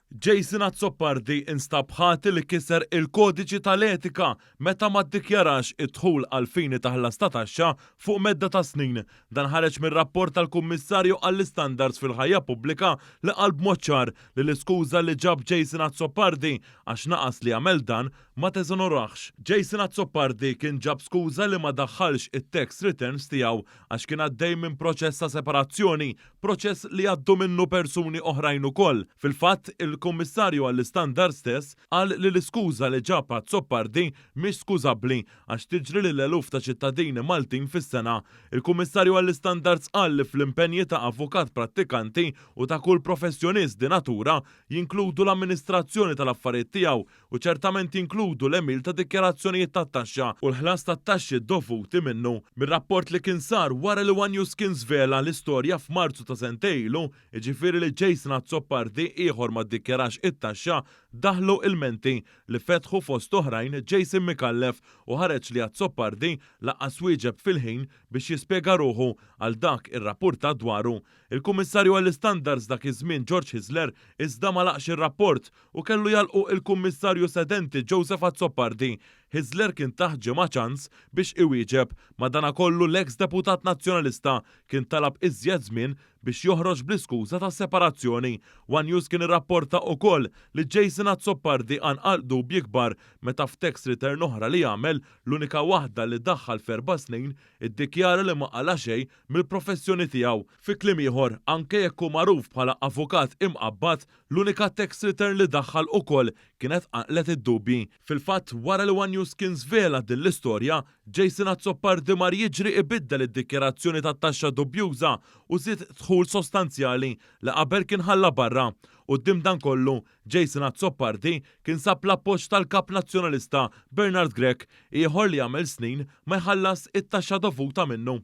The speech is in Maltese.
Jason Azzopardi instab ħati li kiser il-kodiċi tal-etika meta ma ddikjarax id-dħul għall-fini ta' ħlas ta' taxxa fuq medda ta' snin. Dan ħareġ mir-rapport tal-Kummissarju għall-Istandards fil-Ħajja Pubblika li qal b'mod ċar li l-iskuża li ġab Jason Azzopardi għax naqas li jagħmel dan ma teżonorahx. Jason Azzopardi kien ġab skuża li ma daħħalx it-tax returns tiegħu għax kien għaddej minn proċess ta' separazzjoni, proċess li jgħaddu minnu persuni oħrajn ukoll. Fil-fatt, il-Kummissarju għall-Istandards stess qal li l-iskuża li ġab Azzopardi mhix skużabbli għax tiġri lil eluf ta' ċittadini Maltin fis-sena. Il-Kummissarju għall-Istandards qal li fl-impenji ta' avukat prattikanti u ta' kull professjonist di natura jinkludu l-amministrazzjoni tal-affarijiet tiegħu u ċertament jinkludu l-għemil ta' dikjarazzjonijiet tat-taxxa u l-ħlas tat-taxxi dovuti minnu. Mir-rapport li kien sar wara li one News kien żvela l-istorja f'Marzu ta' sentejn ilu, jiġifieri li Jason Azzopardi ieħor ma ddikjarax it-taxxa, daħlu ilmenti li fetħu fost oħrajn Jason Micallef u ħareġ li Azzopardi lanqas wieġeb fil-ħin biex jispjega ruħu għal dak irrappurtat dwaru. Il-Kummissarju għall-Istandards dak iż-żmien George Hyzler iżda m'għalaqx ir-rapport u kellu jagħlqu il-Kummissarju sedenti Joseph Azzopardi. Hyzler kien tah ġimgħa ċans biex iwieġeb, madanakollu l-eks deputat Nazzjonalista kien talab iżjed żmien biex joħroġ bl-iskuża tas-separazzjoni. One News kien irrapporta ukoll li Jason Azzopardi qanqal dubji kbar meta f'tax return oħra li għamel, l-unika waħda li daħħal f'erba' snin, iddikjara li ma qala' xejn mill-professjoni tiegħu. Fi kliem ieħor, anke jekk hu magħruf bħala avukat imqabbad, l-unika tax return li daħħal ukoll kienet qanqlet id-dubji. Fil-fatt, wara li one News kien żvela din l-istorja, Jason Azzopardi mar jiġri ibiddel id-dikjarazzjoni tat-taxxa dubjuża u żied dħul sostanzjali li qabel kien ħalla barra. Quddiem dan kollu, Jason Azzopardi kien sab l-appoġġ tal-Kap Nazzjonalista Bernard Grech, ieħor li għamel snin ma jħallas it-taxxa dovuta minnu.